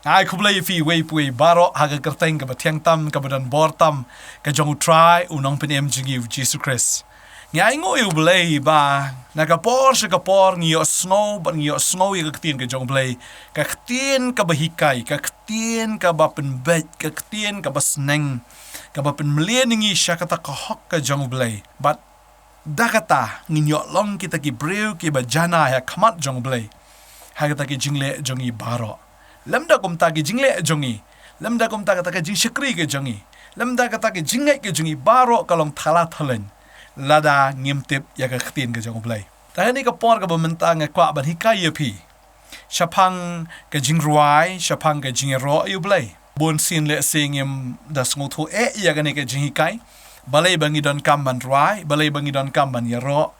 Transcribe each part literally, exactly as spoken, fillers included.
Nga ai khublei ïa phi uwei pa uwei baroh ha ka kyrteng kaba thiang tam, kaba don bor tam, ka jong U Trai, U Nongpynim jong ngi U Jisu Khrist. Ngi ainguh ïa U Blei ba na ka por sha ka por ngi ïohsngew, bad ngi ïohsngew ïa ka ktien ka jong U Blei, ka ktien kaba hikai, ka ktien kaba pynbeit, ka ktien kaba sneng, kaba pynmlien ïa ngi sha kata ka hok ka jong U Blei. Bad da kata ngin ïoh long kita ki briew kiba janai ha khmat jong U Blei ha kata ki jingleh jong ngi baroh. Lymda kumta ki jingleh jong ngi, lymda kumta kata ka jingshakri ka jong ngi, lymda kata ka jingngeit ka jong ngi baroh ka long thala thaleng lada ngim tip ïa ka ktien ka jong U Blei. Te ha kane ka por kaba mynta nga kwah ban hikai ïa phi shaphang ka jingrwai, shaphang ka jingïaroh ïa U Blei. Bun sien lehse ngim da sngewthuh eh ïa kane ka jinghikai, balei ba ngi donkam ban rwai, balei ba ngi donkam ban ïaroh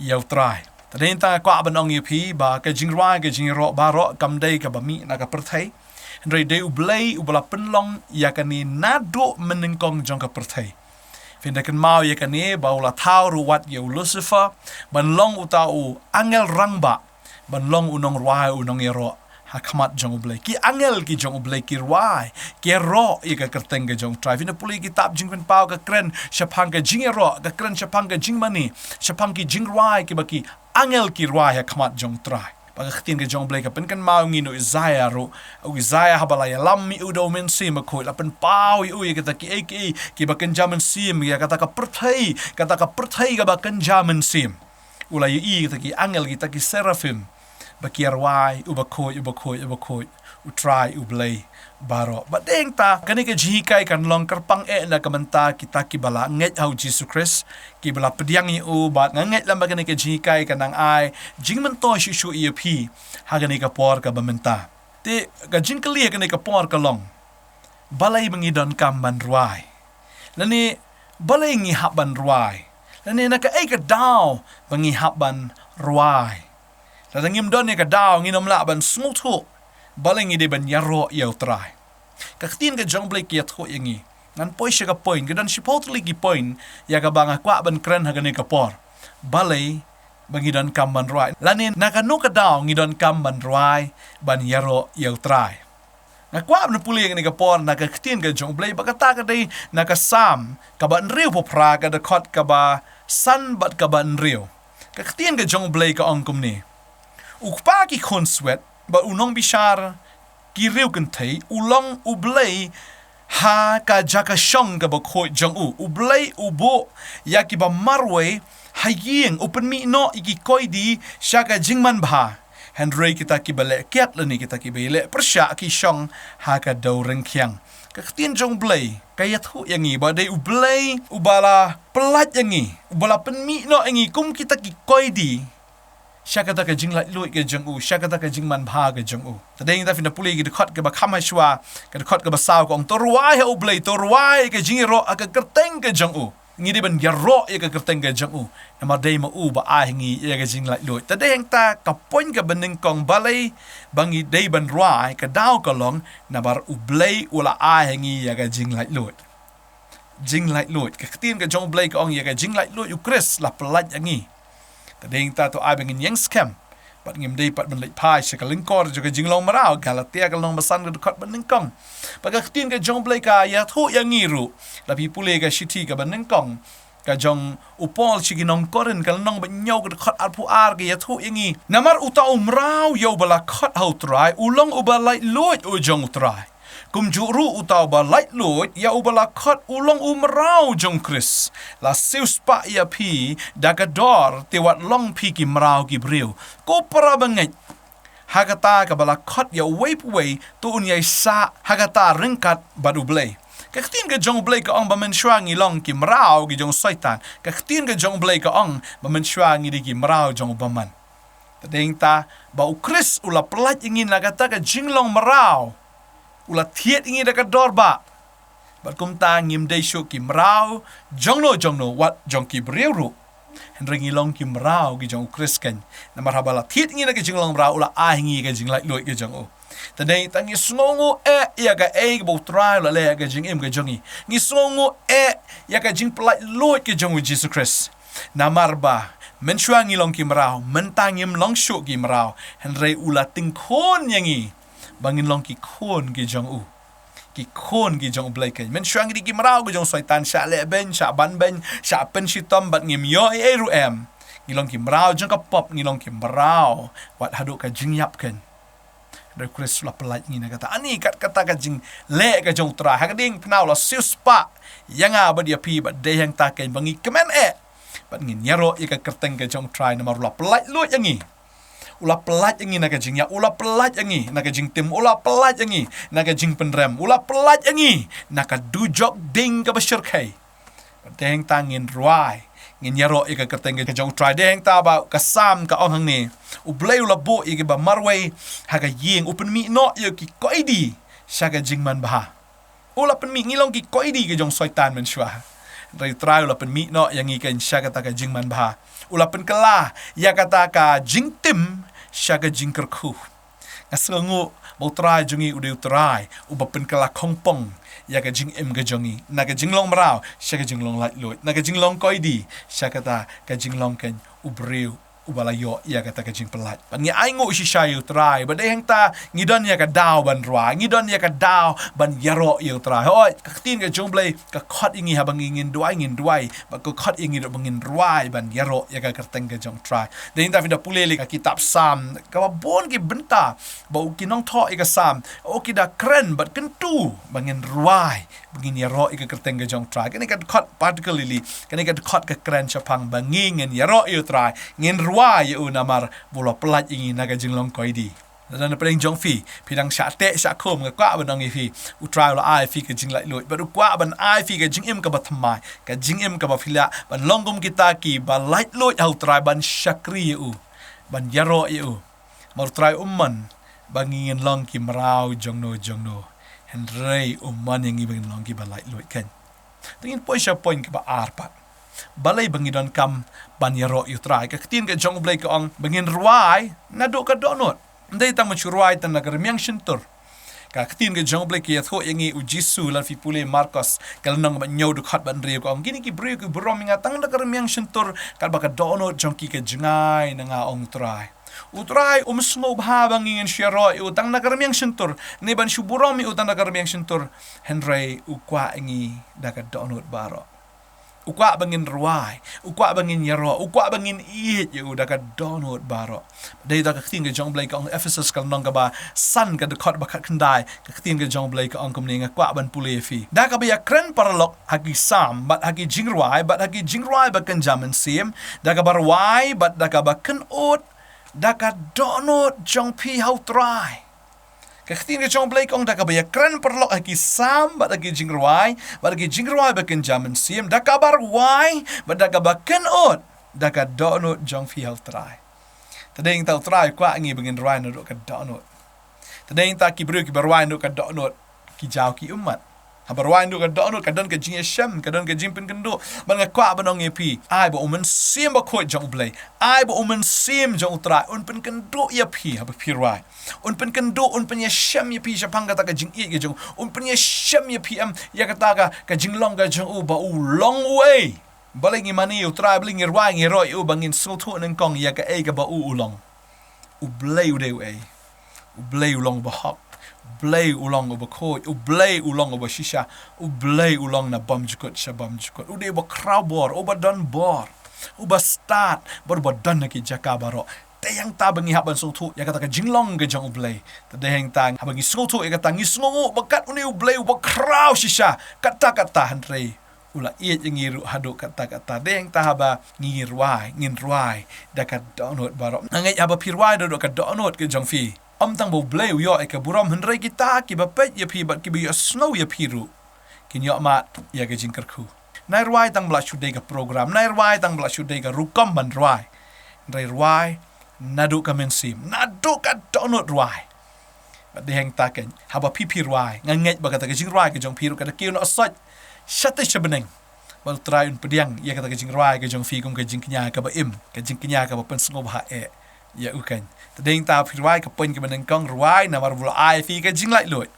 ïa U Trai. Te dei nangta nga kwah ban ong ïa phi ba ka jingrwai, ka jingïaroh baroh kam dei kaba mih na ka pyrthei. Hynrei dei U Blei uba la pynlong ïa kane naduh mynnyngkong jong ka pyrthei. Phin da kynmaw ïa kane ba u la thaw ruh wat ïa u Lucifer ban long uta u angel rangbah, ban long u nongrwai, u nongïaroh ha khmat jong U Blei. Ki angel ki jong U Blei ki rwai, ki ïaroh ïa ka kyrteng ka jong U Trai. Phin da pule kitab Jingpynpaw, ka kren shaphang ka jingïaroh, ka kren shaphang ka jingmane, shaphang ki jingrwai kiba ki angel ki rwai ha khmat jong U Trai. Bad ka ktien ka jong U Blei ka pynkynmaw ïa ngi na u Isaiah ruh. U Isaiah haba la ïalam ïa u da U Mynsiem Bakhuid, la pynpaw ïa u ïa kita kiei kiei kiba kynja mynsiem, ïa kata ka pyrthei, kata ka pyrthei kaba kynja mynsiem. U la ïohi kita ki angel, kita ki seraphim ba ki ïarwai: Uba khuid, uba khuid, uba khuid, U Trai U Blei baroh. Bad dei nangta kane ka jinghikai kan long kyrpang eh na ka bynta kita kiba la ngeit ha U Jisu Khrist, kiba la pdiang ïa u. Bad nga ngeit lem ba kane ka jinghikai kan nang ai jingmyntoi shuh shuh ïa phi ha kane ka por kaba mynta. Te ka jingkylli ha kane ka por ka long, balei ba ngi donkam ban rwai? Lane balei ngi hap ban rwai? Lane na kaei ka daw ba ngi hap ban rwai? Lada ngim don ïa ka daw, ngin ym lah ban sngewthuh balei ngi dei ban ïaroh ïa U Trai. Ka ktien ka jong U Blei ka ïathuh ïa ngi. Ngan poi sha ka point, ka don shiphew tylli ki point ïa kaba nga kwah ban kren ha kane ka por. Balei ba ngi donkam ban rwai, lane na kano ka daw ngi donkam ban rwai ban ïaroh ïa U Trai. Nga kwah ban pule ha kane ka por na ka ktien ka jong U Blei, ba kata ka dei na ka Salm kaba hynriewphew phra, ka dkhot kaba san bad kaba hynriew. Ka ktien ka jong U Blei ka ong kumne: U Kpa ki khun swet bad U Nongbishar ki riewkynthei u long U Blei ha ka jaka shong kaba khuid jong u. U Blei u buh ïa kiba marwei ha ïing, u pynmih noh ïa ki koidi sha ka jingmanbha. Hynrei kita kiba leh kiad lane kita kiba ïaleh pyrshah ki shong ha ka dewryngkhiang. Ka ktien jong U Blei ka ïathuh ïa ngi ba dei U Blei uba la pyllait ïa ngi, uba la pynmih noh ïa ngi kum kita ki koidi sha kata ka jinglaitluid ka jong u, sha kata ka jingmanbha ka jong u. Te dei nangta phin da pule ki dkhot kiba kham hashwa, ka dkhot kaba saw ka ong: To rwai ha U Blei, to rwai ka jingïaroh ha ka kyrteng ka jong u. Ngi dei ban ïaroh ïa ka kyrteng ka jong u, namar dei ma u ba ai ha ngi ïa ka jinglaitluid. Te dei nangta ka point kaba nyngkong, balei ba ngi dei ban rwai, ka daw ka long namar U Blei u la ai ha ngi ïa ka jinglaitluid. Jinglaitluid. Ka ktien ka jong U Blei ka ong ïa ka jinglaitluid U Khrist la pyllait ïa ngi. Te dei nangta to ai ba ngin ïeng skhem bad ngim dei pat ban leit phai sha ka lyngkor jong ka jinglong mraw. Galatia ka lynnong ba san ka dkhot ba nyngkong. Bad ka ktien ka jong U Blei ka ïathuh ïa ngi ruh, lada phi pule ka shithi kaba nyngkong ka jong u Paul sha ki nong Korinth, ka lynnong ba hynñiew ka dkhot arphew ar, ka ïathuh ïa ngi: Namar uta u mraw ïa uba la khot ha U Trai u long uba laitluid u jong U Trai. Kumjuh ruh uta uba laitluid ïa uba la khot u long u mraw jong Khrist. La siewspah ïa phi da ka dor, te wat long phi ki mraw ki briew. Ko para bangeit, ha kata kaba la khot ïa uwei pa uwei, to un ïaisah ha kata ryngkat bad U Blei. Ka ktien ka jong U Blei ka ong ba mynshuwa ngi long ki mraw ki jong u Soitan. Ka ktien ka jong U Blei ka ong ba mynshuwa ngi dei ki mraw jong u bymman. Te dei nangta ba U Khrist u la pyllait ïa ngi na kata ka jinglong mraw. U la thied ïa ngi da ka dor bah. Bad kumta ngim dei shuh ki mraw jongno jongno wat jong ki briew ruh. Hynrei ngi long ki mraw ki jong U Khrist keiñ. Namar haba la thied ïa ngi na ka jinglong mraw, u la ai ha ngi ka jinglaitluid ka jong u. Te dei nangta ngi sngewnguh eh ïa kaei kaba U Trai u la leh ha ka jingim ka jong ngi. Ngi sngewnguh eh ïa ka jingpyllaitluid ka jong U Jisu Khrist. Namar ba Mynshuwa ngi long ki mraw, mynta ngim long shuh ki mraw. Hynrei u la tyngkhun ïa ngi ba ngin long ki khun ki jong u. Ki khun ki jong u Blei keiñ. Mynshuwa ngi dei ki mraw ki jong u Soitan, shah leh beiñ, shah ban beiñ, shah pynshitom bad ngim ïoh ei ei ruh em. Ngi long ki mraw jong ka pop, ngi long ki mraw wat haduh ka jingïap keiñ. Hynrei u Khrist u la pyllait ïa ngi na kata. Ani kat kata ka jingleh ka jong u Trai. Ha ka diengphna u la siewspah ïa nga bad ïa phi, bad dei hangta keiñ ba ngi kmen eh. Bad ngin ïaroh ïa ka kyrteng ka jong u Trai namar u la pyllait luid ïa ngi. U la pyllait ïa ngi na ka jingïap, u la pyllait ïa ngi na ka jingtim, u la pyllait ïa ngi na ka jingpynrem, u la pyllait ïa ngi na ka dujok ding kaba shyrkhei. Dei hangta ngin rwai, ngin ïaroh ïa ka kyrteng ka jong u Trai. Dei hangta ba ka Salm ka ong hangne, u Blei u la buh ïa kiba marwei ha ka ïing, u pynmih noh ïa ki koidi sha ka jingmanbha. U la pynmih, ngi long ki koidi ka jong u Soitan mynshuwa. Hynrei u Trai u la pynmih noh ïa ngi keiñ sha kata ka jingmanbha. U la pynkylla ïa kata ka jingtim sha ka jingkyrkhu. Nga sngewnguh ba u Trai jong ngi u dei u Trai uba pynkylla khongpong ïa ka jingim ka jong ngi, na ka jinglong mraw sha ka jinglong laitluid, na ka jinglong koidi sha kata ka jinglong keiñ u briew uba la ïoh ïa kata ka jingpyllait. Bad ngi ainguh shisha ïa u Trai, ba dei hangta ngi don ïa ka daw ban rwai, ngi don ïa ka daw ban ïaroh ïa u Trai. Hooid, ka ktien ka jong u Blei ka khot ïa ngi haba ngi ngin duwai, ngin duwai, bad ka khot ïa ngi ruh ba ngin rwai ban ïaroh ïa ka kyrteng ka jong u Trai. Dei hangta phi da pule lei ka kitab Salm, kaba bun ki bynta ba u ki nongthoh ïa ka Salm, u ki da kren bad kyntu ba ngin rwai, ba ngin ïaroh ïa ka kyrteng ka jong u Trai. Kane ka dkhot particularly, kane ka dkhot ka kren shaphang ba ngi ngin ïaroh ïa u Trai, ngin rwai ïa u namar ba u la pyllait ïa ngi na ka jinglong koidi. Lada na pdeng jong phi, phi dang shah teh shah khum, nga kwah ban ong ïa phi, u Trai u la ai phi ka jinglaitluid, bad u kwah ban ai phi ka jingim kaba thymmai, ka jingim kaba phi lah ban long kum kita kiba laitluid ha u Trai, ban shakri ïa u, ban ïaroh ïa u. Namar u Trai um mon ba ngi ngin long ki mraw jongno jongno. Hynrei u mon ïa ngi ba ngin long kiba laitluid keiñ. Te ngin poi sha point kaba ar pat. Balei ba ngi donkam ban ïaroh ïa u Trai? Ka ktien ka jong u Blei ka ong ba ngin rwai naduh ka dohnud. Ym dei tang ban shu rwai tang na ka rmiang shyntur. Ka ktien ka jong u Blei ka ïathuh ïa ngi, u Jisu, lada phi pule Markos ka lynnong ba hynñiew dkhot ba hynriew, ka ong, kine ki briew ki burom ïa nga tang na ka rmiang shyntur, katba ka dohnud jong ki ka jngai na nga, ong u Trai. U Trai um sngewbha ba ngi ngin shu ïaroh ïa u tang na ka rmiang shyntur, ne ban shu burom ïa u tang na ka rmiang shyntur. Hynrei u kwah ïa ngi da ka dohnud baroh. U kwah ba ngin rwai, u kwah ba ngin ïaroh, u kwah ba ngin ïeit ïa u da ka dohnud baroh. Dei da ka ktien ka jong u Blei ka ong, Ephesus ka lynnong kaba san ka dkhot ba khatkhyndai, ka ktien ka jong u Blei ka ong kumne, nga kwah ban pule ïa phi. Da kaba ïakren paralok ha ki salm bad ha ki jingrwai bad ha ki jingrwai ba kynja mynsiem, da kaba rwai bad da kaba kynud, da ka dohnud jong phi ha u Trai. Ka ktien ka jong u Blei ka ong, da kaba ïakren paralok ha ki salm bad ha ki jingrwai bad ha ki jingrwai ba kynja mynsiem, da kaba rwai bad da kaba kynud, da ka dohnud jong phi ha u Trai. Te dei hangta u Trai u kwah ïa ngi ba ngin rwai naduh ka dohnud. Te dei hangta ki briew kiba rwai naduh ka dohnud ki jaw ki ummat. Haba rwai naduh ka dohnud ka don ka jingïashem, ka don ka jingpynkynduh. Bad nga kwah ban ong ïa phi, ai ba u Mynsiem Bakhuid jong u Blei, ai ba u Mynsiem jong u Trai un pynkynduh ïa phi haba phi rwai. Un pynkynduh, un pynïashem ïa phi shaphang kata ka jingïeit ka jong u. Un pynïashem ïa phi, em, ïa kata ka, ka jinglong ka jong u, ba u long uei. Balei ngi mane ïa u Trai, balei ngi rwai, ngi ïaroh ïa u, ba ngin sngewthuh nyngkong ïa kaei kaba u u long. U Blei u dei uei? U Blei u long uba hok. U Blei u long uba khuid. U Blei u long uba shisha. U Blei u long na bymjukut sha bymjukut. U dei uba khraw bor, uba don bor, uba stad bad uba don ha ki jaka baroh. Te hangta ba ngi hap ban sngewthuh ïa kata ka jinglong ka jong u Blei. Te dei hangta haba ngi sngewthuh ïa kata, ngi sngewnguh ba kat une u Blei uba khraw shisha, katta katta, hynrei u la ïeit ïa ngi ruh haduh katta katta. Dei hangta haba ngi rwai, ngin rwai da ka dohnud baroh. Nga ngeit haba phi rwai naduh ka dohnud ka jong phi, ym tang ba u Blei u ïoh ïa ka burom, hynrei kita kiba peit ïa phi bad kiba ïohsngew ïa phi ruh kin ïoh mad ïa ka jingkyrkhu. Nai rwai tang ba la shu dei ka program, nai rwai tang ba la shu dei ka rukom ban rwai. Hynrei rwai naduh ka mynsiem, naduh ka dohnud rwai. Bad dei hangta keiñ, haba phi phi rwai, nga ngeit ba kata ka jingrwai ka jong phi ruh ka da kiew noh sot shatei sha bneng. Bad u Trai un pdiang ïa kata ka jingrwai ka jong phi kum ka jingkñia kaba im, ka jingkñia kaba pynsngewbha eh ïa u keiñ. Te dei hangta phi rwai, ka point kaba nyngkong, rwai namar ba u la ai phi ka jinglaitluid.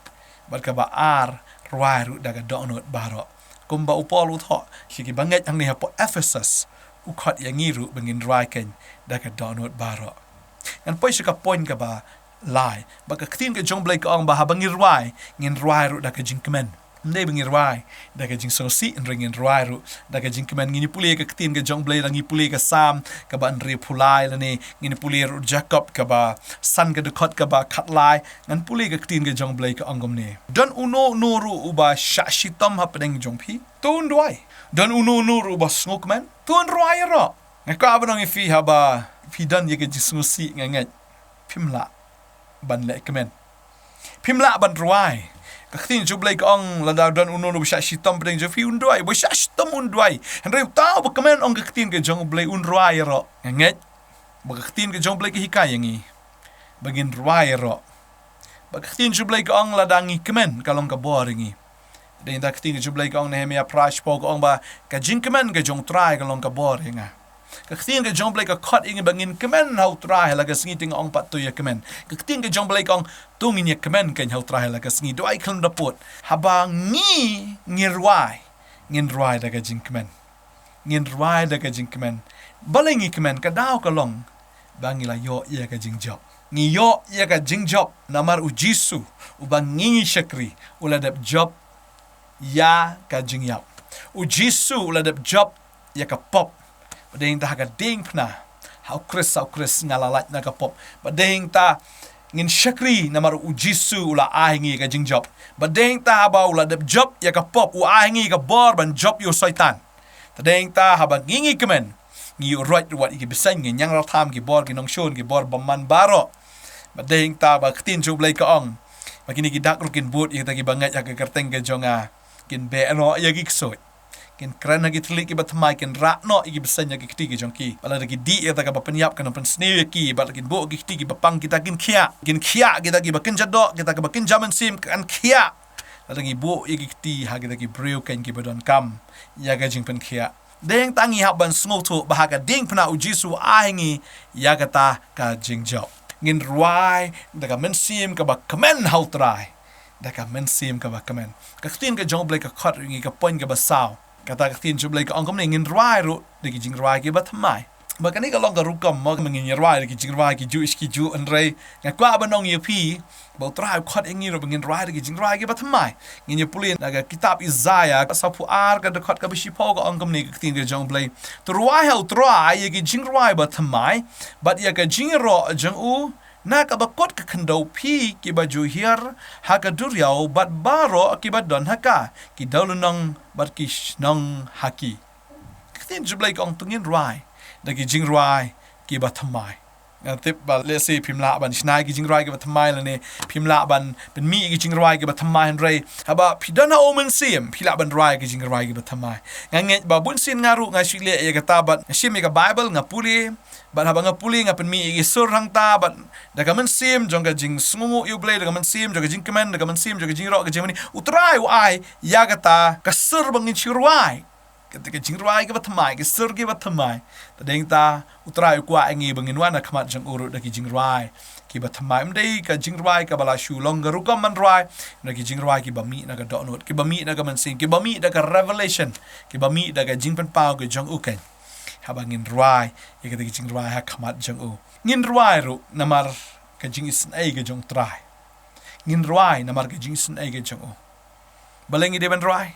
Bad kaba ar, rwai ruh da ka dohnud baroh. Kumba u Paul u thoh sha kiba ngeit hangne hapoh Ephesus, u khot ïa ngi ruh ba ngin rwai kein da ka dohnud baroh. Ngan poi sha ka point kaba lai. Ba ka ktien ka jong U Blei ka ong ba haba ngi rwai, ngin rwai ruh da ka jingkmen. Ym dei ba ngi rwai da ka jingsngewsih, hynrei ngin rwai ruh da ka jingkmen. Ngin ïa pule ka ktien ka jong U Blei, la ngi pule ka Salm kaba hynriewphew lai lane ngin ïa pule ruh Jakob kaba san ka dkhot kaba khatlai. Ngan pule ka ktien ka jong U Blei ka ong kumne: Don uno uno ruh uba shah shitom hapdeng jong phi? To un duwai. Don uno uno ruh uba sngewkmen? To un rwai ïaroh. Nga kwah ban ong ïa phi, haba phi don ïa ka jingsngewsih, nga ngeit phim lah ban leh kmen. Phim lah ban rwai. Ka ktien jong U Blei ka ong, lada don uno uno ba shah shitom hapdeng jong phi, un duwai. Ba shah shitom un duwai. Hynrei uta uba kmen, ong ka ktien ka jong U Blei, un rwai ïaroh. Nga ngeit ba ka ktien ka jong U Blei ka hikai ïa ngi ba ngin rwai ïaroh. Ba ka ktien jong U Blei ka ong, lada ngi kmen, ka long ka bor ïa ngi. Dei na ka ktien ka jong U Blei ka ong, Nehemiah phra shiphew, ka ong ba ka jingkmen ka jong U Trai ka long ka bor ïa nga. Ka ktien ka jong U Blei ka khot ïa ngi ba ngin kmen ha U Trai ha la ka sngi. Te nga ong pat, to ïa kmen. Ka ktien ka jong U Blei ka ong, to ngin ïa kmen kein ha U Trai ha la ka sngi. Duwai khlem da pud. Haba ngi, ngi rwai, ngin rwai da ka jingkmen. Ngin rwai da ka jingkmen. Balei ngi kmen? Ka daw ka long ba ngi la ïoh ïa ka jingjop. Ngi ïoh ïa ka jingjop namar U Jisu, uba ngi ngi shakri, u la dep jop ïa ka jingïap. U Jisu u la dep jop ïa ka pop. Ba dei nangta ha ka diengphna, ha U Khrist, ha U Khrist nga la lait na ka pop. Ba dei nangta ngin shakri namar U Jisu u la ai ngi ka jingjop. Ba dei nangta haba u la dep jop ïa ka pop, u ai ngi ka bor ban jop ïa u Soitan. Te dei nangta haba ngi ngi kmen, ngi ïuhroit ruh wat ïa ki bseiñ, ngin ïangratha ki bor ki nongshun, ki bor bymman baroh. Ba dei nangta ba ka ktien jong U Blei ka ong ba kine ki dak ruh kin bud ïa kita kiba ngeit ha ka kyrteng ka jong nga. Kin beh noh ïa ki ksuid. Kin kren ha ki thylliej kiba thymmai, kin rah noh ïa ki bseiñ ha ki kti ki jong ki. Bad lada ki dih ïa kata kaba pynïap, kan ym pynsniew ïa ki. Bad lada kin buh ïa ki kti kiba pang, kita kin khiah. Kin khiah kita kiba kynja doh, kita kiba kynja mynsiem, kan khiah. Lada ki buh ïa ki kti ha kita ki briew kein kiba donkam ïa ka jingpynkhiah. Dei nangta ngi hap ban sngewthuh ba ha ka diengphna U Jisu u ai ngi ïa kata ka jingjop. Ngin rwai da ka mynsiem kaba kmen ha U Trai. Da ka mynsiem kaba kmen. Ka ktien ka jong U Blei ka khot ïa ngi, ka point kaba saw. Kata ka ktien jong U Blei ka ong kumne, ngin rwai ruh da ki jingrwai kiba thymmai. Ba kane ka long ka rukom, mo, ba ngin ïa rwai da ki jingrwai kijuh shi kijuh, hynrei nga kwah ban ong ïa phi ba U Trai u khot ïa ngi ruh ba ngin rwai da ki jingrwai kiba thymmai. Ngin ïa pule na ka kitab Isaiah sawphew ar, ka dkhot kaba shiphew, ka ong kumne ka ktien ka jong U Blei: To rwai ha U Trai ïa ki jingrwai ba thymmai, bad ïa ka jingïaroh jong u na kaba kut ka khyndew. Phi kiba ju hiar ha ka duriaw bad baroh kiba don ha ka, ki dewlynnong bad ki shnong ha ki. Ka ktien jong U Blei ka ong, to ngin rwai da ki jingrwai kiba thymmai. Nga tip ba lehse phim lah ban shna ïa ki jingrwai kiba thymmai lane phim lah ban pynmih ïa ki jingrwai kiba thymmai, hynrei haba phi don ha U Mynsiem, phi lah ban rwai ïa ki jingrwai kiba thymmai. Nga ngeit ba bunsien nga ruh nga shu leh ïa kata, bad nga shim ïa ka Baibl, nga pule, bad haba nga pule nga pynmih ïa ki sur hangta, bad da ka mynsiem jong ka jingsngewnguh ïa U Blei, da ka mynsiem jong ka jingkmen, da ka mynsiem jong ka jingïaroh, ka jingmane, U Trai u ai ïa kata ka sur ba ngin shu rwai. Kata ka jingrwai kaba thymmai, ka sur kaba thymmai. Te dei nangta U Trai u kwah ïa ngi ba ngin wan ha khmat jong u ruh da ki jingrwai kiba thymmai. Ym dei ka jingrwai kaba la shu long ka rukom ban rwai, hynrei ki jingrwai kiba mih na ka dohnud, kiba mih na ka mynsiem, kiba mih da ka revelation, kiba mih da ka jingpynpaw ka jong u kein. Haba ngin rwai ïa kita ki jingrwai ha khmat jong u, ngin rwai ruh namar ka jingisynei ka jong U Trai. Ngin rwai namar ka jingisynei ka jong u. Balei ngi dei ban rwai?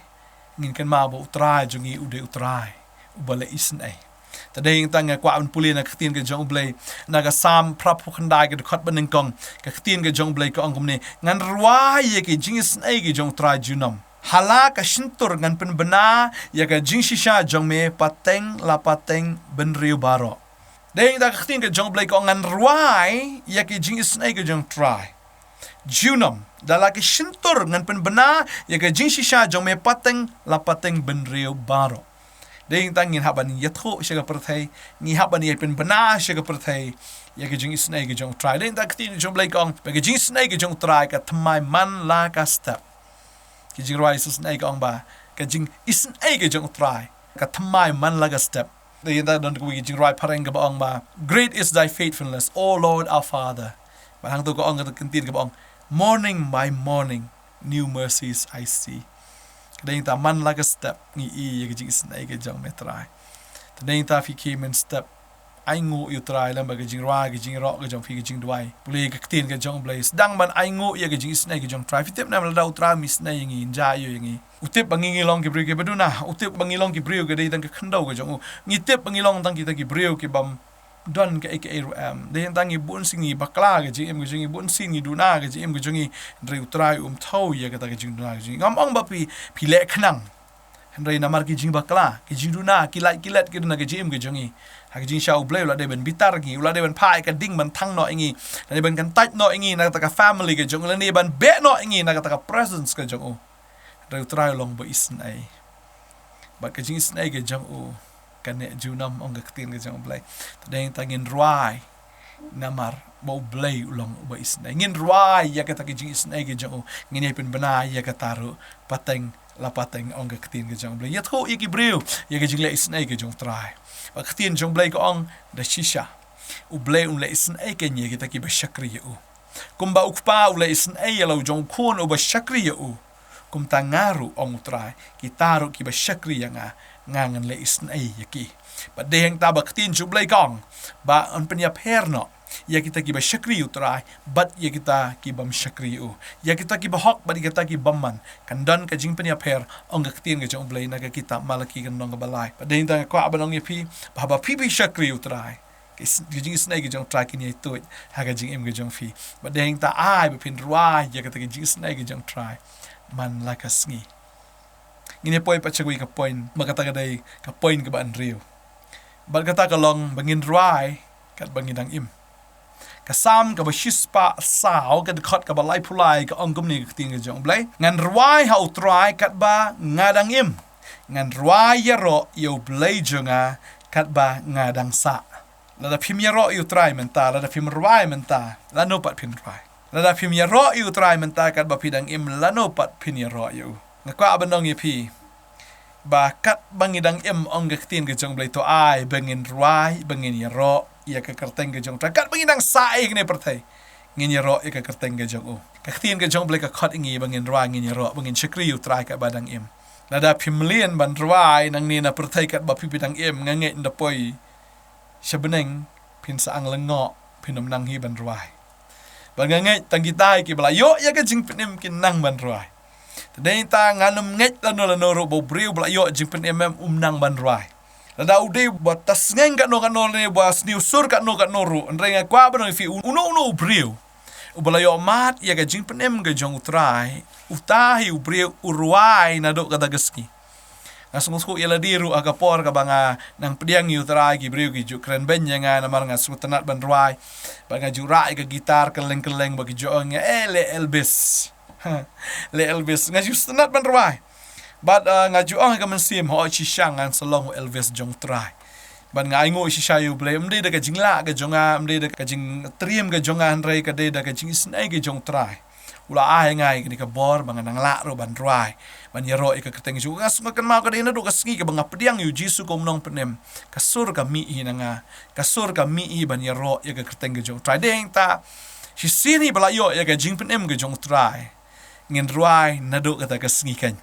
Ngin kynmaw ba U Trai jong ngi u dei U Trai uba la isynei. Te dei nangta nga kwah ban pule na ka ktien ka jong U Blei, na ka Salm phra phew khyndai, ka dkhot banyngkong. Ka ktien ka jong U Blei ka ong kumne: Ngan rwai ïa ki jingisynei ki jong U Trai junom, ha la ka shyntur ngan pynbna ïa ka jingshisha jong me pateng la pateng bynriew baroh. Dei nangta ka ktien ka jong U Blei ka ong, ngan rwai ïa ki jingisynei ki jong U Trai junom, da la ki shyntur ngan pynbna ïa ka jingshisha jong me pateng la pateng bynriew baroh. Dei nangta ngin hap ban ïathuh sha ka pyrthei, ngi hap ban ïa pynbna sha ka pyrthei ïa ka jingisynei ka jong U Trai. Dei nangta ka ktien ka jong U Blei ka ong ba ka jingisynei ka jong U Trai ka thymmai man la ka step. Ki jingrwai isynei ka ong ba ka jingisynei ka jong U Trai ka thymmai man la ka step. Dei nangta don kawei ka jingrwai phareng kaba ong ba, "Great is thy faithfulness, O Lord our Father." Bad hangto ka ong kata ka ktien kaba ong, "Morning by morning, new mercies I see." Ka dei nangta man la ka step ngi i ïa ka jingisynei ka jong me Trai. Te dei ta phi ki mynstep, ainguh ïa u Trai lem bad ka jingrwai, ka jingïaroh ka jong phi, ka jingduwai. Pule ka ktien ka jong u Blei. Sdang ban ainguh ïa ka jingisynei ka jong u Trai. Phi tip ne em, lada u Trai um isynei ïa ngi, un jia ïa ngi. U tip ba ngi, ngi long ki briew kiba duna. U tip ba ngi long ki briew ka dei tang ka khyndew ka jong u. Ngi tip ba ngi long tang kita ki briew kibym don kaei kaei ruh em. Dei tang ngi bun sien ngi bakla ka jingim ka jong ngi, bun sien ngi duna ka jingim ka jong ngi. Hynrei u Trai um thew ïa kata ka jingduna ka jong ngi. Ngam ong ba phi, phi leh khnang. Hynrei namar ki jingbakla, ki jingduna, ki lait ki let ki duna ka jingim ka jong ngi. Ha ka jingshah u Blei u la dei ban bitar ngi, u la dei ban phah ïa ka ding ban thang noh ïa ngi, u la dei ban kyntait noh ïa ngi na kata ka family ka jong u, u la dei ban beh noh ïa ngi na kata ka presence ka jong u. Hynrei u Trai u long uba isynei. Bad ka jingisynei ka jong u ka neh junom, ong ka ktien ka jong u Blei. Te dei tang ngin rwai namar ba u Blei u long uba isynei. Ngin rwai ïa kata ka jingisynei ka jong u. Ngin ïai pynbna ïa kata ruh pateng la pateng, ong ka ktien ka jong u Blei. Ïathuh ïa ki briew ïa ka jingleh isynei ka jong u Trai. Bad ka ktien jong u Blei ka ong da shisha, u Blei un leh isynei kein ïa kita kiba shakri ïa u. Kumba u Kpa u leh isynei ïa la u jong u Khun uba shakri ïa u, kumta nga ruh, ong u Trai, kita ruh kiba shakri ïa nga, nga ngan leh isynei ïa ki. Bad dei hangta ba ka ktien jong u Blei ka ong ba yn pynïapher noh ïa kita kiba shakri ïa u Trai bad ïa kita kibym shakri ïa u, ïa kita kiba hok bad ïa kita kibym man. Kan don ka jingpynïapher, ong ka ktien ka jong u Blei na ka kitab Malaki ka lynnong kaba lai. Bad dei hangta nga kwah ban ong ïa phi ba haba phi, phi shakri ïa u Trai, ka is-, ka jingisynei ka jong u Trai kan ïai tuid ha ka jingim ka jong phi. Bad dei hangta ai ba phin rwai ïa kata ka jingisynei ka jong u Trai man la ka sngi. Ngin ïa poi pat sha kawei ka point, ba kata ka dei ka point kaba hynriew. Bad kata ka long ba ngin rwai katba ngi dang im. Ka Salm kaba shispah saw, ka dkhot kaba laiphew lai, ka ong kumne ka ktien ka jong u Blei: Ngan rwai ha u Trai katba nga dang im. Ngan rwai ïaroh ïa u Blei jong nga katba nga dang sah. Lada phim ïaroh ïa u Trai mynta, lada phim rwai mynta, lano pat phin rwai? Lada phim ïaroh ïa u Trai mynta katba phi dang im, lano pat phin ïaroh ïa u? Nga kwah ban ong ïa phi ba katba ngi dang im, ong ka ktien ka jong u Blei, to ai ba ngin rwai, ba ngin ïaroh ïa ka kyrteng ka jong u Trai. Katba ngi dang sah ïa kane pyrthei, ngin ïaroh ïa ka kyrteng ka jong u. Ka ktien ka jong u Blei ka khot ïa ngi ba ngin rwai, ngin ïaroh, ba ngin shakri ïa u Trai katba dang im. Lada phim mlien ban rwai nangne na pyrthei katba phi, phi dang im, nga ngeit ynda poi sha bneng phin sa ang lyngngoh, phin ym nang hi ban rwai. Bad nga ngeit tang kita kiba la ïoh ïa ka jingpynim kin nang ban rwai. Te dei ta ngan ym ngeit lano lano ruh ba u briew ba la ïoh jingpynim em um nang ban rwai. Lada u dei ba tasngeng katno katno ne ba sniew sur katno katno ruh, hynrei nga kwah ban ong ïa phi, uno uno u briew uba la ïoh mad ïa ka jingpynim ka jong u Trai, uta hi u briew u rwai naduh kata ka sngi. Nga sngewthuh ïa lade ruh ha ka por kaba nga nang pdiang ïa u Trai, ki briew ki ju kren beiñ ïa nga namar nga sngewtynnat ban rwai. Bad nga ju rah ïa ka guitar kylleng kylleng, bad ki ju ong ïa nga, eh, leh Elvis. Leh Elvis. Nga ju sngewtynnat ban rwai. Bad, uh, nga ju ong ha ka mynsiem, hooid shisha ngan sa long u Elvis jong u Trai. Bad nga ainguh shisha ïa u Blei, ym dei da ka jinglah ka jong nga, ym dei da ka jingtriem ka jong nga, hynrei ka dei da ka jingisynei ka jong u Trai. U la ai ha nga ïa kane ka bor ba ngan nang lah ruh ban rwai, ban ïaroh ïa ka kyrteng jong u. Nga sngewkynmaw ka dei naduh ka sngi kaba nga pdiang ïa u Jisu kum u nongpynim, ka sur ka mih hi na nga, ka sur ka mih hi ban ïaroh ïa ka kyrteng ka jong u Trai. Dei hangta, shisien hi ba la ïoh ïa ka jingpynim ka jong u Trai, ngin rwai naduh kata ka sngi keiñ.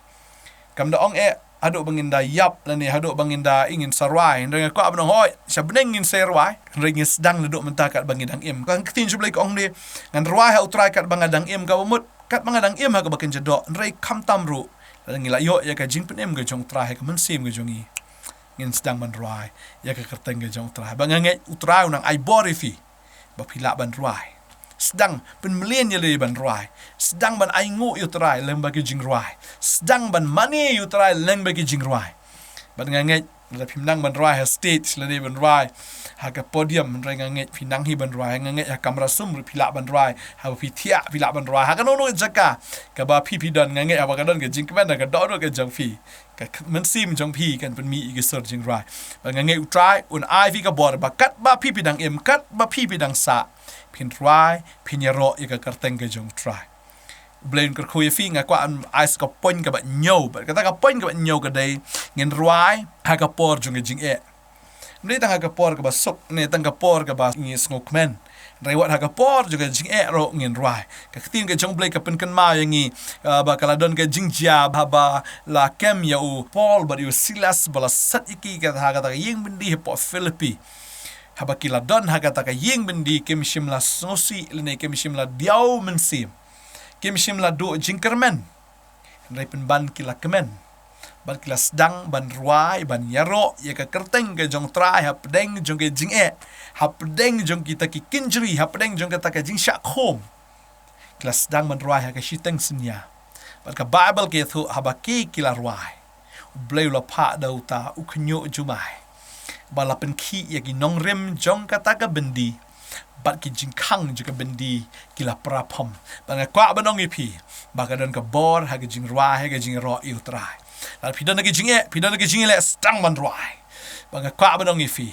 Kam da ong eh, haduh ba ngin da ïap lane haduh ba ngin da ïa ngin sa rwai. Hynrei nga kwah ban ong hooid, sha bneng ngin sa rwai, hynrei ngin sdang naduh mynta katba ngi dang im. Ka ktien jong u Blei ka ong de, ngan rwai ha u Trai katba nga dang im, kaba mut katba nga dang im ha kaba kynja doh. Hynrei khamtam ruh, lada ngi la ïoh ïa ka jingpynim ka jong u Trai ha ka mynsiem ka jong ngi, ngin sdang ban rwai ïa ka kyrteng ka jong u Trai. Bad nga ngeit u Trai u nang ai bor ïa phi ba phi lah ban rwai. Sdang pynmlien ïa lade ban rwai. Sdang ban ainguh ïa u Trai lyngba ki jingrwai. Sdang ban mane ïa u Trai lyngba ki jingrwai. Bad nga ngeit lada phim nang ban rwai ha stage, lade ban rwai ha ka podium, hynrei nga ngeit phi nang hi ban rwai. Nga ngeit ha kamra sum ruh phi lah ban rwai. Haba phi thiah phi lah ban rwai. Ha kano kano ka jaka kaba phi, phi don, nga ngeit haba ka don ka jingkmen ha ka dohnud ka jong phi, ka k-, mynsiem jong phi kan pynmih ïa ki sur jingrwai. Bad nga ngeit u Trai un ai phi ka bor ba katba phi, phi dang im, katba phi, phi dang sah, phin rwai, phin ïaroh ïa ka kyrteng ka jong u Trai. U Blei un kyrkhu ïa phi. Nga kwah ban ai sa ka point kaba hynñiew. Bad kata ka point kaba hynñiew ka dei, ngin rwai ha ka por jong ka jingeh. Ym dei tang ha ka por kaba suk, ne tang ka por kaba ngi sngewkmen. Hynrei wat ha ka por jong ka jingeh ruh ngin rwai. Ka ktien ka jong U Blei ka pynkynmaw ïa ngi, ah, ba ka la don ka jingjia haba la kem ïa u Paul bad ïa u Silas ba la set ïa ki ha kata ka ïing byndi hapoh Philippi. Haba ki la don ha kata ka ïing byndi kim shym la sngewsih lane kim shym la diaw mynsiem. Kim shym la duh jingkyrmen. Hynrei pynban ki la kmen. Bad ki la sdang ban rwai, ban ïaroh ïa ka kyrteng ka jong U Trai hapdeng jong ka jingeh, hapdeng jong kita ki kynjri, hapdeng jong kata ka jingshah khum. Ki la sdang ban rwai ha ka shiteng synñia. Bad ka Baibl ka ïathuh haba ki, ki la rwai, U Blei u la phah da uta u khynñiuh jumai ba la pynkhih ïa ki nongrim jong kata ka byndi. Bad ki jingkhang jong ka byndi ki la praphom. Bad nga kwah ban ong ïa phi ba ka don ka bor ha ka jingrwai, ha ka jingïaroh ïa U Trai. Lada phi don ha ka jingeh, phi don ha ka jingeh, sdang ban rwai. Bad nga kwah ban ong ïa phi,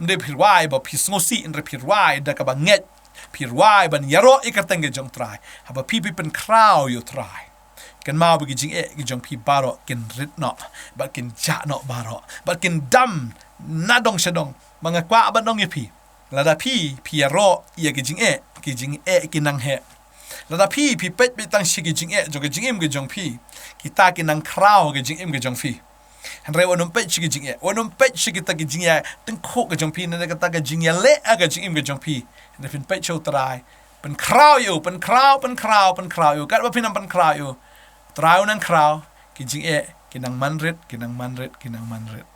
ym dei phi rwai ba phi sngewsih, hynrei phi rwai da kaba ngeit. Phi rwai ban ïaroh ïa ka kyrteng ka jong U Trai. Haba phi, phi pynkhraw ïa U Trai, kynmaw ba ki jingeh ki jong phi baroh kin rit noh, bad kin jah noh baroh, bad kin dam na dong sha dong. Bad nga kwah ban ong ïa phi, lada phi, phi ïaroh ïa ki jingeh, ki jingeh kin nang heh. Lada phi, phi peit beit tang sha ki jingeh jong ka jingim ka jong phi, kita kin nang khraw ka jingim ka jong phi. Hynrei wat nym peit sha ki jingeh, wat nym peit sha kita ki jingïatyngkhuh ka jong phi, ne kata ka jingïaleh ha ka jingim ka jong phi. Hynrei phin peit sha U Trai. Pynkhraw ïa u, pynkhraw, pynkhraw, pynkhraw ïa u. Katba phin nang pynkhraw ïa u, U Trai u nang khraw. Ki jingeh ki nang man rit, ki nang man rit, ki nang man rit.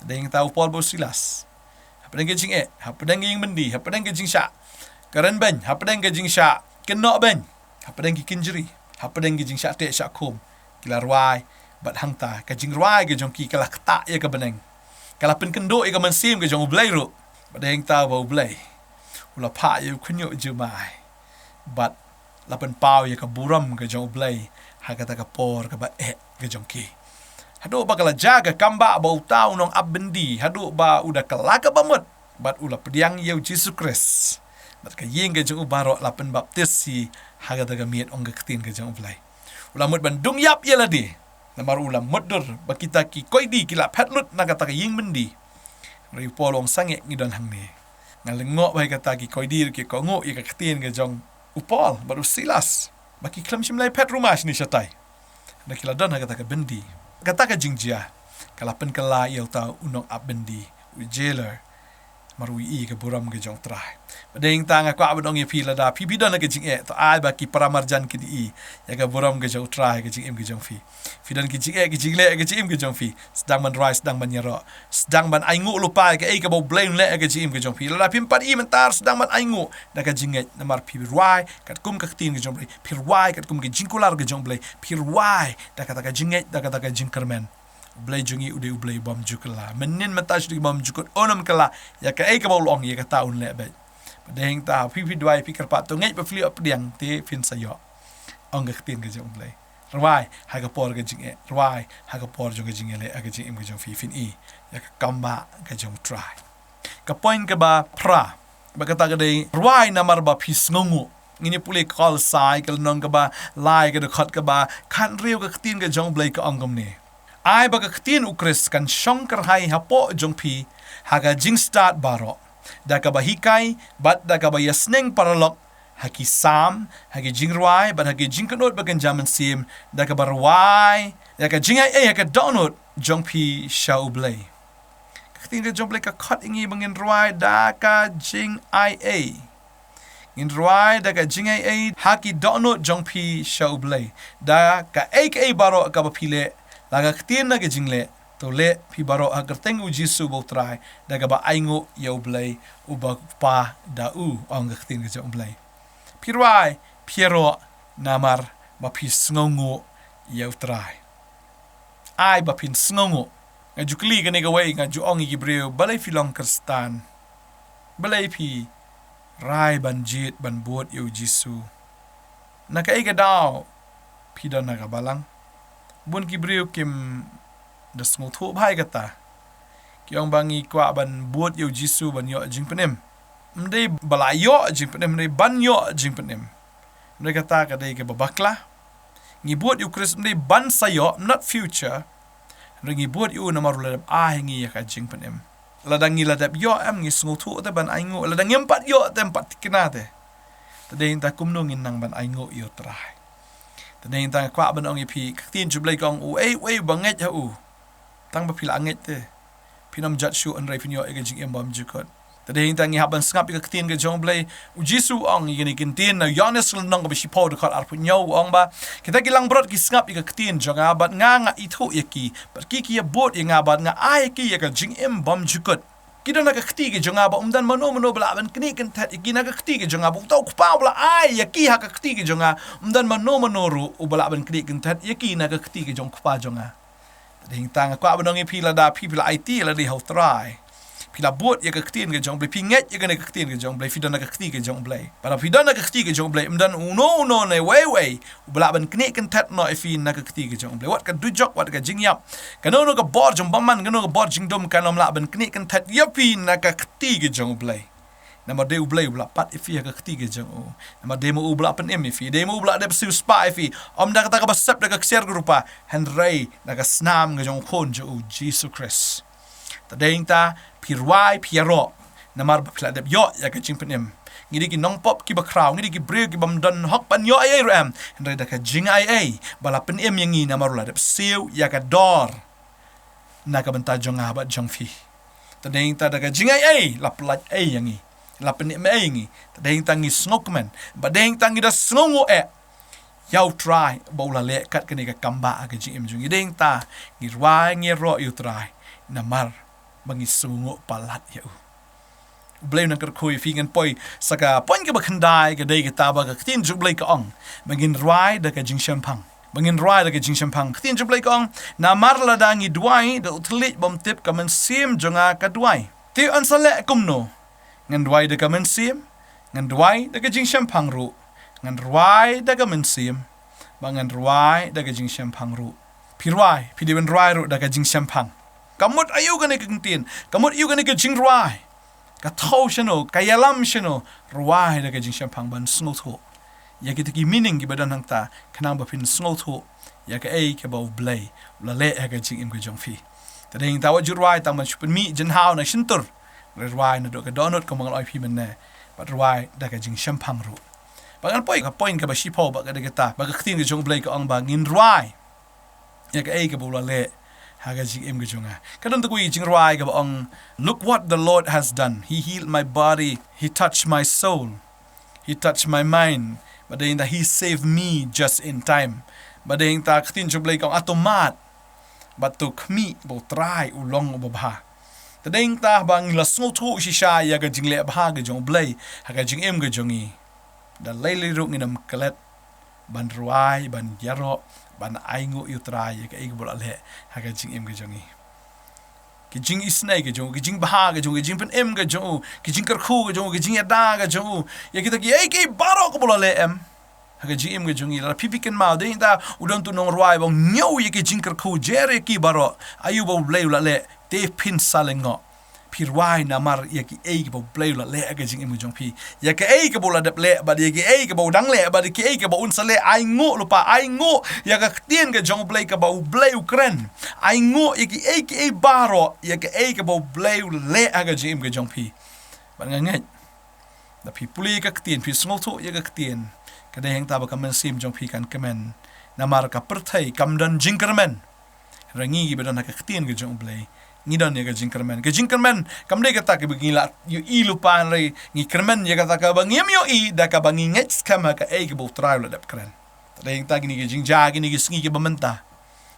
Dei ngi ta u Paul bad u Silas. Hapdeng ka jingeh, hapdeng ka ïing byndi, hapdeng ka jingshah krenbeiñ, hapdeng ka jingshah kynnoh beiñ, hapdeng ki kynjri, hapdeng ki jingshah teh shah khum, ki la rwai. Bad hangta ka jingrwai ka jong ki ka la ktah ïa ka bneng, ka la pynkynduh ïa ka mynsiem ka jong U Blei ruh. Bad dei ngi ta ba U Blei u la phah ïa u khynñiuh jumai. Bad la pynpaw ïa ka burom ka jong U Blei ha kata ka por kaba eh ka jong ki. Haduh ba ka la jia ka kambah ba uta u nongap byndi, haduh ba u da kylla kaba mut, bad u la pdiang ïa U Jisu Khrist. Bad ka ïing ka jong u baroh la pynbaptis hi ha kata ka miet, ong ka ktien ka jong U Blei. U la mut ban dung ïap ïa lade, namar u la mutdur ba kita ki koidi ki la phet lut na kata ka ïing byndi. Hynrei u Paul u ong sangeh ngi don hangne. Nga lyngngoh ba ïa kata ki koidi ruh ki kohnguh ïa ka ktien ka jong u Paul bad u Silas, ba ki khlem shym la ïaphet ruh ma shane shatai. Hynrei ki la don ha kata ka byndi. Kata ka jingjia ka la pynkylla ïa uta u nongap byndi, u jailer. Namar u ïohi ïa ka burom ka jong U Trai. Bad dei ngi ta, nga kwah ban ong ïa phi, lada phi, phi don ha ka jingeh, to ai ba ki para marjan kin ïohi ïa ka burom ka jong U Trai ha ka jingim ka jong phi. Phi don ki jingeh ki jingleh ha ka jingim ka jong phi, sdang ban rwai, sdang ban ïaroh, sdang ban ainguh lypa ïa kaei kaba U Blei un leh ha ka jingim ka jong phi. Lada phim pat ïohi mynta, sdang ban ainguh da ka jingngeit, namar phi rwai katkum ka ktien ka jong U Blei, phi rwai katkum ka jingkular ka jong U Blei, phi rwai da kata ka jingngeit, da kata ka jingkyrmen. U Blei jong ngi u dei U Blei bym ju kylla. Mynnin mynta sha ki bym ju kut, un ym kylla. Ïa kaei kaba u la ong, ïa kata un leh beit. Bad dei ngi ta, phi, phi duwai, phi kyrpad, to ngeit ba phi la ïoh pdiang, te phin sa ïoh, ong ka ktien ka jong U Blei. Rwai ha ka por ka jingeh, rwai ha ka por jong ka jingïaleh ha ka jingim ka jong phi, phin ïohi ïa ka kambah ka jong U Trai. Ka point kaba phra, ba kata ka dei rwai namar ba phi sngewnguh. Ngin ïa pule Kolosai ka lynnong kaba lai, ka dkhot kaba khathynriew, ka ktien ka jong U Blei ka ong kumne: Ai ba ka ktien U Khrist kan shong kyrhai hapoh jong phi ha ka jingstad baroh, da kaba hikai bad da kaba ïasneng paralok ha ki salm, ha ki jingrwai bad ha ki jingkynnoh bakynja mynsiem, da kaba rwai ïa ka jingaiei ha ka dohnud jong phi sha U Blei. Ka ktien ka jong U Blei ka khot ïa ngi ba ngin rwai da ka jingaiei. Ngin rwai da ka jingaiei ha ki dohnud jong phi sha U Blei. Da kaei kaei baroh kaba phi leh, la ka ktien la ka jingleh, to leh phi baroh ha ka kyrteng U Jisu uba U Trai, da kaba ainguh ïa U Blei uba U Kpa da u, ong ka ktien ka jong U Blei. Phi rwai, phi ïaroh namar ba phi sngewnguh ïa U Trai. Ai ba phin sngewnguh. Nga ju kylli kane kawei, nga ju ong ïa ki briew, balei phi long Khristan? Balei phi rai ban jied, ban bud ïa U Jisu? Na kaei ka daw phi don ha ka balang? Bun ki briew kim da sngewthuh bha ïa kata. Ki ong ba ngi kwah ban bud ïa U Jisu ban ïoh jingpynim. Ym dei ba la ïoh jingpynim, ym dei ban ïoh jingpynim. Ym dei kata ka dei kaba bakla. Ngi bud ïa U Khrist ym dei ban sa ïoh, not future. Hynrei ngi bud ïa u namar u la dep ai ha ngi ïa ka jingpynim. Lada ngi la dep ïoh em, ngi sngewthuh te ban ainguh. Lada ngim pat ïoh te, em pat thikna te. Te dei nangta kumno ngin nang ban ainguh ïa U Trai. Te dei nangta nga kwah ban ong ïa phi, ka ktien jong U Blei ka ong, uei uei ba ngeit ha u, tang ba phi la ngeit te, phin ym jot shuh, hynrei phin ïoh ïa ka jingim bymjukut. Te dei nangta ngi hap ban sngap ïa ka ktien ka jong U Blei. U Jisu u ong ïa kane ka ktien na Ïoannis lynnong kaba shiphew dkhot arphew hynñiew, u ong ba, kita ki langbrot ki sngap ïa ka ktien jong nga bad nga, nga ithuh ïa ki, bad ki ki ïabud ïa nga bad nga ai ïa ki ïa ka jingim bymjukut. Ki don ha ka kti ka jong nga, ba ym don mano mano ba lah ban knieh kynthet ïa ki na ka kti ka jong nga. Ba uta U Kpa uba la ai ïa ki ha ka kti ka jong nga, ym don mano mano ruh uba lah ban knieh kynthet ïa ki na ka kti ka jong U Kpa jong nga. Te dei nangta nga kwah ban ong ïa phi, lada phi, phi la aiti, lada ha U Trai, phi la bud ïa ka ktien ka jong U Blei, phi ngeit ïa kane ka ktien ka jong U Blei, phi don ha ka kti ka jong U Blei. Bad lada phi don ha ka kti ka jong U Blei, ym don uno uno ne uwei uwei uba lah ban knieh kynthet noh ïa phi na ka kti ka jong U Blei. Wat ka dujok, wat ka jingïap, kano kano ka bor jong bymman, kano ka bor jingdum, kan ym lah ban knieh kynthet ïa phi na ka kti ka jong U Blei. Namar dei U Blei uba la pat ïa phi ha ka kti ka jong u. Namar dei ma u uba la pynim ïa phi, dei ma u uba la dep siewspah ïa phi, ym da kata kaba sep da ka ksiar ka rupa, hynrei da ka snam ka jong U Khun jong u, Jisu Khrist. Te dei nangta, phi rwai, phi ïaroh, namar ba phi la dep ïoh ïa ka jingpynim. Ngi dei ki nongpop kiba khraw, ngi dei ki briew ki bym don hok ban ïoh ei ei ruh em, hynrei da ka jingaiei ba la pynim ïa ngi, namar u la dep siew ïa ka dor na ka bynta jong nga bad jong phi. Te dei nangta, da ka jingaiei la pyllait ei ïa ngi, la pynim ei ïa ngi. Te dei nangta ngi sngewkmen, ba dei nangta ngi da sngewnguh eh ïa U Trai ba u la leh kat kane ka kambah ha ka jingim jong ngi. Dei nangta ngi rwai, ngi ïaroh ïa U Trai, namar ba ngi sngewnguh palat ïa u. U Blei un nang kyrkhu ïa phi. Ngan poi sa ka point kaba khyndai, ka dei kata ba ka ktien jong U Blei ka ong ba ngin rwai da ka jingshemphang. Ba ngin rwai da ka jingshemphang. Ka ktien jong U Blei ka ong, namar lada ngi duwai da u thylliej bymtip, ka mynsiem jong nga ka duwai. Te yn sa leh kumno? Ngan duwai da ka mynsiem, ngan duwai da ka jingshemphang ruh. Ngan rwai da ka mynsiem, bad ngan rwai da ka jingshemphang ruh. Phi rwai, phi dei ban rwai ruh da ka jingshemphang. Ka mut aïu kane ka ktien? Ka mut aïu kane ka jingrwai? Ka thew shano, ka ïalam shano? Rwai da ka jingshemphang, ban sngewthuh ïa kita ki meaning kiba don hangta, khnang ba phin sngewthuh ïa kaei kaba U Blei u la leh ha ka jingim ka jong phi. Te dei nangta, wat ju rwai tang ban shu pynmih jingthaw na shyntur. Rwai naduh ka dohnud, kumba nga la ong ïa phi mynne, bad rwai da ka jingshemphang ruh. Bad ngan poi ka point kaba shiphew, bad ka dei kata ba ka ktien ka jong U Blei ka ong ba ngin rwai ïa kaei kaba u la leh ha ka jingim ka jong nga. Ka don kawei ka jingrwai kaba ong, "Look what the Lord has done. He healed my body. He touched my soul. He touched my mind." Bad dei nangta, "He saved me just in time." Bad dei nangta, ka ktien jong U Blei ka ong, "Ah, to mad bad to khmih ba U Trai u long uba bha." Te dei nangta, ba ngi la sngewthuh shisha ïa ka jingleh bha ka jong U Blei ha ka jingim ka jong ngi, da lei lei ruh ngin ym klet ban rwai, ban ïaroh, ban ainguh ïa U Trai ïa kaei kaba u la leh ha ka jingim ka jong ngi. Ki jingisynei ka jong u, ki jingbha ka jong u, ki jingpynim ka jong u, ki jingkyrkhu ka jong u, ki jingïada ka jong u, ïa kita kiei kiei baroh kaba u la leh, em, ha ka jingim ka jong ngi. Lada phi, phi kynmaw, dei nangta u don utu u nongrwai ba u ñiew ïa ki jingkyrkhu, jer ïa ki baroh, aïu ba U Blei u la leh, te phin sa lyngngoh. Phi rwai namar ïa kiei kaba U Blei u la leh ha ka jingim ka jong phi. Ïa kaei kaba u la dep leh, bad ïa kiei kaba u dang leh, bad ïa kiei kaba un sa leh. Ainguh lypa, ainguh ïa ka ktien ka jong U Blei kaba U Blei u kren. Ainguh ïa kiei kiei baroh, ïa kaei kaba U Blei u leh ha ka jingim ka jong phi. Bad nga ngeit, lada phi pule ïa ka ktien, phi sngewthuh ïa ka ktien, ka dei hangta ba ka mynsiem jong phi kan kmen. Namar ka pyrthei kam don jingkyrmen. Hynrei ngi kiba don ha ka ktien ka jong U Blei, ngi don ïa ka jingkyrmen. Ka jingkyrmen kam dei kata kaba ngi la ïohi lypa, hynrei ngi kyrmen ïa kata kaba ngim ïohi, da kaba ngi ngeit skhem ha kaei kaba U Trai u la dep kren. Te dei hangta kine ki jingjia, kine ki sngi kiba mynta,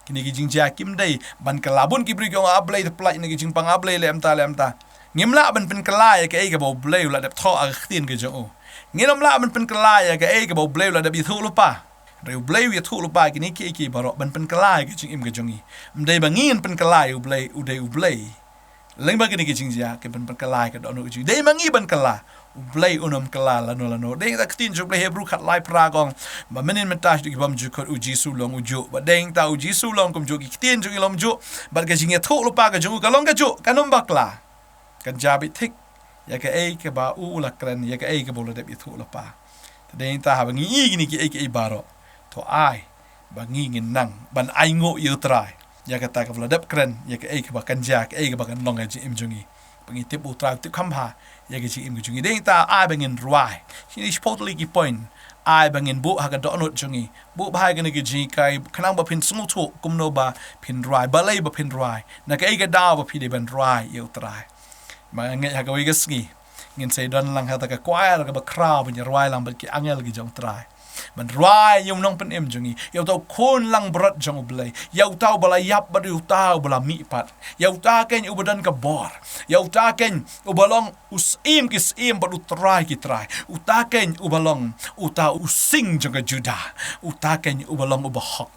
kine ki jingjia kim dei ban kylla. Bun ki briew ki ong, "Ah Blei, te pyllait na ki jingpang, ah Blei, leh kumta, leh kumta." Ngim lah ban pynkylla ïa kaei kaba U Blei u la dep thoh ha ka ktien ka jong u. Ngim lah ban pynkylla ïa kaei kaba U Blei u la dep ïathuh lypa. Hynrei U Blei u ïathuh lypa kine kiei kiei baroh ban pynkylla ïa ka jingim ka jong ngi. Ym dei ba ngi ngin pynkylla ïa U Blei, u dei U Blei. Lyngba kine ki jingjia, kin pynkylla ïa ka dohnud ka jong ngi. Dei ma ngi ban kylla, U Blei un ym kylla lano lano. Dei hangta ka ktien jong U Blei, Hebru khatlai phra ka ong ba mynhynnin mynta haduh ki bymjukut, U Jisu u long ujuh. Bad dei hangta U Jisu u long kumjuh, ki ktien jong u ki long kumjuh, bad ka jingïathuh lypa ka jong u ka long kajuh, kan ym bakla. Kan jia beit thik ïa kaei kaba u la kren, ïa kaei kaba u la dep ïathuh lypa. Te dei hangta, haba ngi i kine kiei kiei baroh, to ai ba ngi ngin nang ban ainguh ïa U Trai ïa kata kaba u la dep kren, ïa kaei kaba kan jia, kaei kaba kan long ha ka jingim jong ngi. Ba ngi tip ba U Trai u tip kham bha ïa ka jingim ka jong ngi. Dei ta ai ba ngin rwai. Shi ni shiphew tylli ki point. Ai ba ngin buh ha ka dohnud jong ngi. Buh bha ïa kane ka jinghikai khnang ba phin sngewthuh kumno ba phin rwai. Balei ba phin rwai. Na kaei ka daw ba phi dei ban rwai ïa U Trai. Ba ngeit ha kawei ka sngi ngin sa ïadon lang ha kata ka choir kaba khraw ban ïarwai lang bad ki angel ki jong U Trai. Ban rwai ïa u nongpynim jong ngi, ïa uta u khun langbrot jong U Blei, ïa uta uba la ïap bad ïa uta uba la mihpat, ïa uta keiñ uba don ka bor, ïa uta keiñ uba long u Syiem ki syiem bad U Trai ki trai, uta keiñ uba long uta u sing jong ka Judah, uta keiñ uba long uba hok.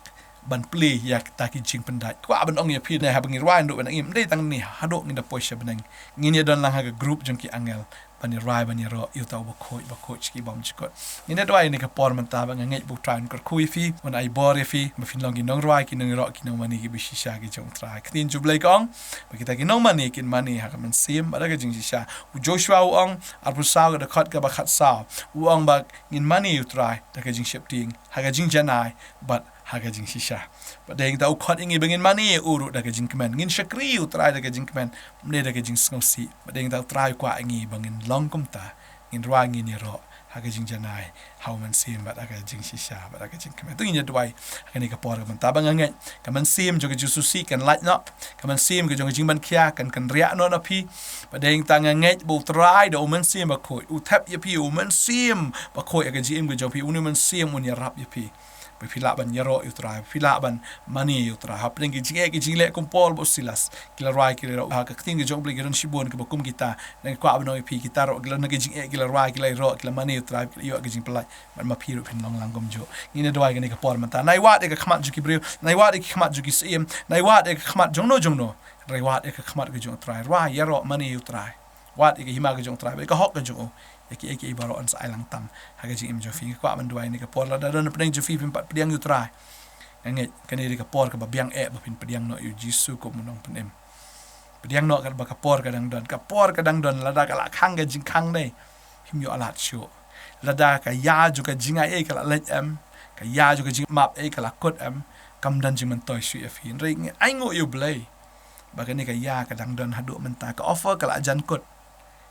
Ban plie ïa kita ki jingpyndait. Kwah ban ong ïa phi ne haba ngi rwai naduh ban ngi, ym dei tang ne haduh ngin da poi sha bneng. Ngin ïadon lang ha ka group jong ki angel ban ïarwai ban ïaroh ïa uta uba khuid, ba khuid sha ki bymjukut. Ngin ïa duwai ïa kane ka por mynta ba nga ngeit ba U Trai un kyrkhu ïa phi, un ai bor ïa phi, ba phin long ki nongrwai, ki nongrwai, ki nongmane kiba shisha ki jong U Trai. Ka ktien jong U Blei ka ong ba kita ki nongmane kin mane ha ka mynsiem bad ha ka jingshisha. U Joshua u ong, arphew saw ka dkhot kaba khatsaw, u ong ba ngin mane ïa U Trai da ka jingsheptieng, ha ka jingjanai bad ha ka jingshisha. Bad dei ngi ta u khot ïa ngi ba ngin mane ïa u ruh da ka jingkmen. Ngin shakri ïa U Trai da ka jingkmen, ym dei da ka jingsngewsih. Bad dei ngi ta U Trai u kwah ïa ngi ba ngin long kumta, ngin rwai, ngin ïaroh ha ka jingjanai, ha u mynsiem bad ha ka jingshisha bad ha ka jingkmen. To ngin ïa duwai ha kane ka por ka mynta. Ba nga ngeit ka mynsiem jong ka jingsngewsih kan lait noh, ka mynsiem ka jong ka jingpynkhia kan, kan riah noh na phi. Bad dei ngi ta nga ngeit ba U Trai da u Mynsiem Bakhuid u thep ïa phi, u Mynsiem Bakhuid ha ka jingim ka jong phi, une u Mynsiem un ïarap ïa phi. Ba phi lah ban ïaroh ïa U Trai, ba phi lah ban mane ïa U Trai. Hapdeng ki jingeh ki jingleh kum Paul bad u Silas, ki la rwai ki la ïaroh. Ha ka ktien ka jong U Blei ki don shibun kiba kum kita. Nga kwah ban ong ïa phi, kita ruh ki la don ka jingeh, ki la rwai, ki la ïaroh, ki la mane ïa U Trai, ki la ïoh ka jingpyllait. Bad ma phi ruh phin long lang kumjuh. Ngin ïa duwai kane ka por mynta. Nai wad ïa ka khmat jong ki briew, nai wad ïa ka khmat jong ki syiem, nai wad ïa ka khmat jongno jongno. Nai wad ïa ka khmat ka jong U Trai. Rwai, ïaroh, mane ïa U Trai. Wad ïa ka hima ka jong U Trai, ïa ka hok ka jong u. Ïa kiei kiei baroh yn sa ai lang tam ha ka jingim jong phi. Nga kwah ban duwai ïa kane ka por, lada don hapdeng jong phi phim pat pdiang ïa U Trai, nga ngeit kane dei ka por kaba biang eh ba phin pdiang noh ïa U Jisu kum u Nongpynim. Pdiang noh katba ka por ka dang don, ka por ka dang don, lada ka la khang ka jingkhang ne, phim ïoh lad shuh. Lada ka ïa jong ka jingai ei ka la leit em, ka ïa jong ka jingmap ei ka la kut em, kam don jingmyntoi shuh ïa phi. Hynrei ngi ainguh ïa U Blei ba kane ka ïa ka dang don haduh mynta, ka offer ka la jan kut.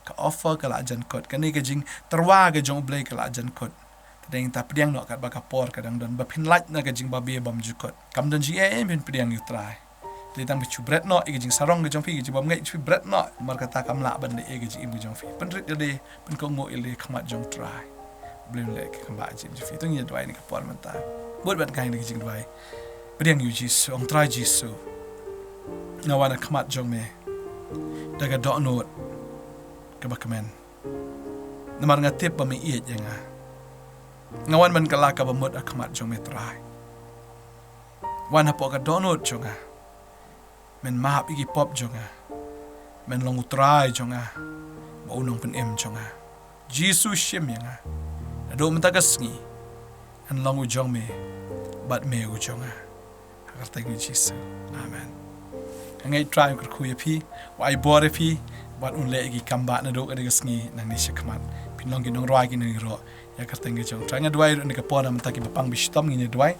Ka offer ka la jan kut. Kane ka jingtyrwa ka jong U Blei ka la jan kut. Te dei ngi ta pdiang noh katba ka por ka dang don, ba phin lait na ka jingbabe bymjukut. Kam don jingeh ei phin pdiang ïa U Trai. Te tang ba shu bret noh ïa ka jingsarong ka jong phi, ka jingbymngeit, shu bret noh. Namar kata kam lah ban leh ei ka jingim ka jong phi. Pynrit ïalade, pynkohnguh ïalade ha khmat jong U Trai. U Blei un leh ïa ka kambah jingim jong phi. To ngin ïa duwai ïa kane ka por mynta. Bud bad nga ïa kane ka jingduwai. Pdiang ïa U Jisu, ong Trai Jisu, nga wan ha khmat jong me da ka dohnud kaba kmen. Namar nga tip ba me ïeit ïa nga. Nga wan ban kylla kaba mut ha khmat jong me Trai. Wan hapoh ka dohnud jong nga. Men map ïa ki pop jong nga. Men long U Trai jong nga bad U Nongpynim jong nga. Jisu, shim ïa nga. Naduh mynta ka sngi ngan long u jong me bad me u jong nga. Ha ka kyrteng U Jisu. Amen. Nga ngeit U Trai un kyrkhu ïa phi, u ai bor ïa phi, bad un leh ïa ki kambah naduh kane ka sngi nangne shakhmat. Phin long ki nongrwai, ki nongïaroh ïa ka kyrteng ka jong U Trai. Nga duwai ruh ïa kane ka por, na mynta kiba pang ba shitom ngin ïa duwai.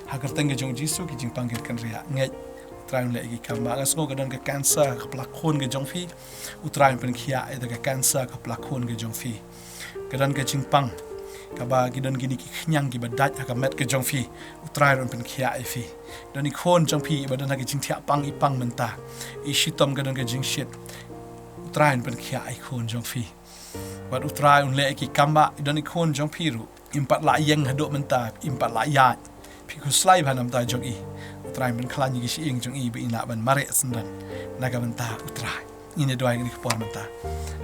Ha ka kyrteng ka jong U Jisu ki jingpang kin kynriah. Ngeit U Trai un leh ïa ki kambah. Nga sngew ka don ka cancer ha ka pla khun ka jong phi. U Trai un pynkhiah ïa ka cancer ha ka pla khun ka jong phi. Ka don ka jingpang kaba ki don kine ki khñiang kiba dait ha ka met ka jong phi. U Trai ruh un pynkhiah ïa phi. Don i khun jong phi iba don ha ka jingthiah pang i pang mynta. I shitom ka don ka jingshit. U Trai un pynkhiah ïa i khun jong phi. Bad U Trai un leh ïa ki kambah. I don i khun jong phi ruh im pat lah ïeng haduh mynta, im pat lah ïaid. Phi khuslai bha na ka bynta jong i. U Trai un pynkhlaiñ ïa ki shyieng jong i ba in lah ban mareh syndon na ka bynta U Trai. Ngin ïa duwai ïa kane ka por mynta.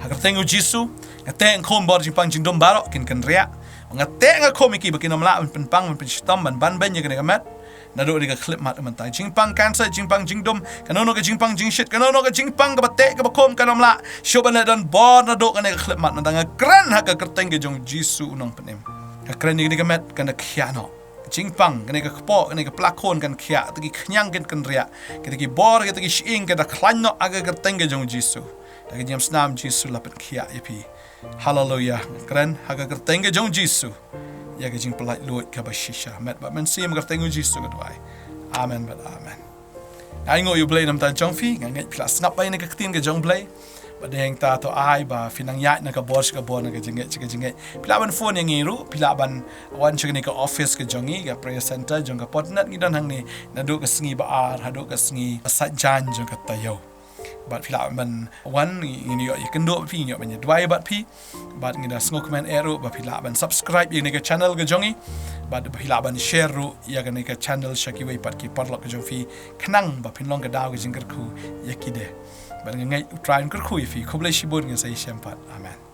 Ha ka kyrteng U Jisu, nga teh nga khum bor jingpang jingdum baroh kin kynriah. Nga teh nga khum ïa ki ba kin ym lah ban pynpang, ban pynshitom, ban banbeiñ ïa kane ka met. Naduh kane ka khyllipmat mynta. Jingpang cancer, jingpang jingdum, kano kano ka jingpang jingshit, kano kano ka jingpang kaba teh kaba khum kan ym lah shuh ban leh don bor naduh kane ka khyllipmat mynta. Nga kren ha ka kyrteng ka jong U Jisu U Nongpynim. Nga kren ïa kane ka met kan da khiah noh. Jingpang, kane ka kpoh, kane ka pla khun kan khiah, kita ki khñiang kin kynriah, kita ki bor, kita ki shyieng kin da khlaiñ noh ha ka kyrteng ka jong U Jisu. Da ka jingïasam Jisu la pynkhiah ïa phi. Haleluia. Kren ha ka kyrteng ka jong U Jisu ïa ka jingpyllait luid kaba shisha. Met bad mynsiem ha ka kyrteng U Jisu nga duwai. Amen bad amen. Nga ainguh ïa U Blei na ka bynta jong phi, nga ngeit phi la sngap bha ïa kane ka ktien ka jong U Blei. Bad hangta to ai ba phi nang ïaid na ka bor sha ka bor, na ka jingngeit sha ka jingngeit. Phi lah ban phone ïa ngi ruh, phi lah ban wan sha kane ka office ka jong ngi, ka prayer center jong ka Potnat. Ngi don hangne naduh ka sngi Ba-ar haduh ka sngi Saitjaiñ jong ka taïew. Bad phi lah ban wan, ngin ïoh ïakynduh bad phi, ngin ïoh ban ïaduwai bad phi. Bad ngi da sngewkmen eh ruh ba phi lah ban subscribe ïa kane ka channel ka jong ngi. Bad ba phi lah ban share ruh ïa kane ka channel sha kiwei pat ki paralok ka jong phi, khnang ba phin long ka daw ka jingkyrkhu ïa ki de. Bad nga ngeit U Trai un kyrkhu ïa phi. Khublei shibun, ngin sa ïashem pat. Amen.